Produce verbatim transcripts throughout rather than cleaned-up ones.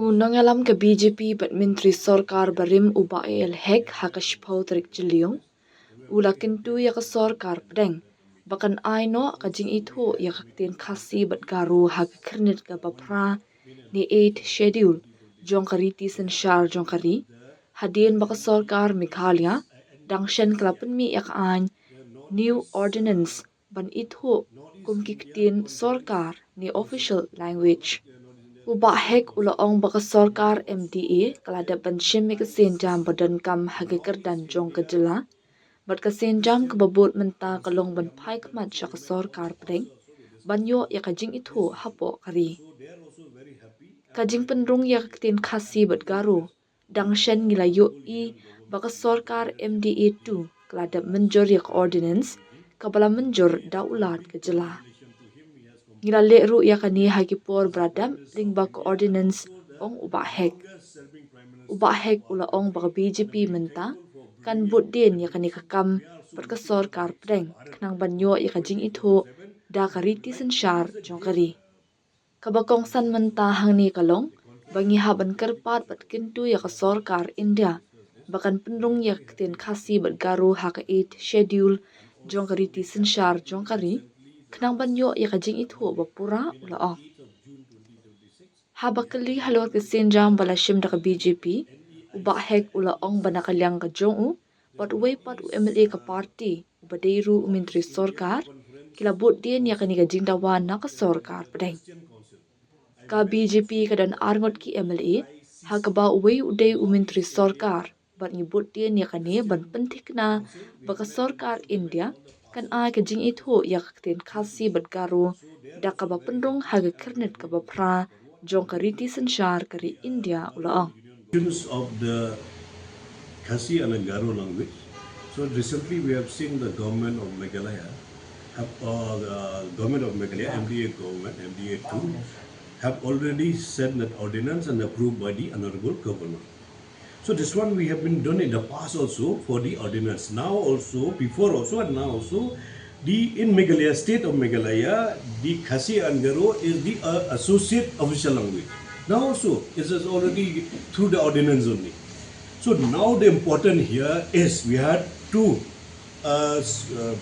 U nongïalam ka B J P bad Myntri Sorkar barim u Bah A L Hek ha ka shiphew tarik Jylliew u la kyntu ïa ka sorkar pdeng ba kan ai noh ka jingithuh ïa ka ktien Khasi bad Garo ha ka khyrnit kaba phra ne Eighth Schedule jong ka riti synshar jong ka ri, hadien ba ka sorkar Meghalaya dang shen ka la pynmih ïa ka aiñ New Ordinance ban ithuh kum ki ktien sorkar ne official language. U Bah Hek u la ong ba ka sorkar M D A ka la dep ban shim ïa ka sienjam ba donkam ha ka kyrdan jong ka jylla, bad ka sienjam kaba bud mynta ka long ban phai khmat sha ka sorkar pdeng ban ïoh ïa ka jingithuh hapoh ka ri. Ka jingpynrung ïa ka ktien Khasi bad Garo dang shen ngi la ïohi ba ka sorkar M D A two ka la dep mynjur ïa ka ordinance kaba la mynjur da u Lat ka jylla. Ngi la leh ruh ïa kane ha ki por ba la dep lyngba ka ordinance, ong u Bah Hek. U Bah Hek u la ong ba ka B J P mynta kan bud dien ïa kane ka kam bad ka sorkar pdeng khnang ban ïoh ïa ka jingithuh da ka riti synshar jong ka ri. Kaba kongsan mynta hangne ka long ba ngi hap ban kyrpad bad kyntu ïa ka sorkar India ba kan pynrung ïa ka ktien Khasi bad Garo ha ka Eighth Schedule jong ka riti synshar jong ka ri khnang ban ïoh ïa ka jingithuh ba pura, u la ong. Haba kylli halor ka sienjam ba la shim da ka B J P, u Bah Hek u la ong ba na ka liang ka jong u bad uwei pat u M L A ka party uba dei ruh u Myntri Sorkar ki la bud dien ïa kane ka jingdawa na ka sorkar pdeng. Ka B J P ka don arngut ki M L A, ha kaba uwei u dei u Myntri Sorkar, bad ngi bud dien ïa kane ban pynthikna ba ka sorkar India kan ai ka jingithuh ïa ka ktien Khasi bad Garo da kaba pynrung ha ka khyrnit kaba phra jong ka riti synshar ka ri India, u la ong. Use of the Khasi and the Garo language. So recently we have seen the government of Meghalaya, have, uh, the government of Meghalaya, M D A government, M D A two, have already sent that ordinance and approved by the Honorable Governor. So this one we have been done in the past also for the ordinance. Now also, before also and now also, the, in Meghalaya, state of Meghalaya, the Khasi and Garo is the, uh, associate official language. Now also, it is already through the ordinance only. So now the important here is we have to, uh, s-, uh,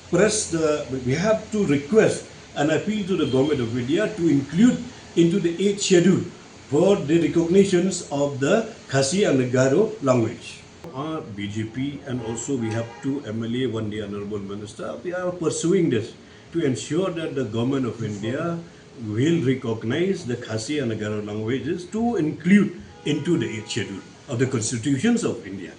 press the, we have to request and appeal to the Government of India to include into the eighth schedule for the recognitions of the Khasi and the Garo language. Our B J P and also we have two M L A, one the Honorable Minister, we are pursuing this to ensure that the Government of India will recognize the Khasi and the Garo languages to include into the eighth schedule of the constitutions of India.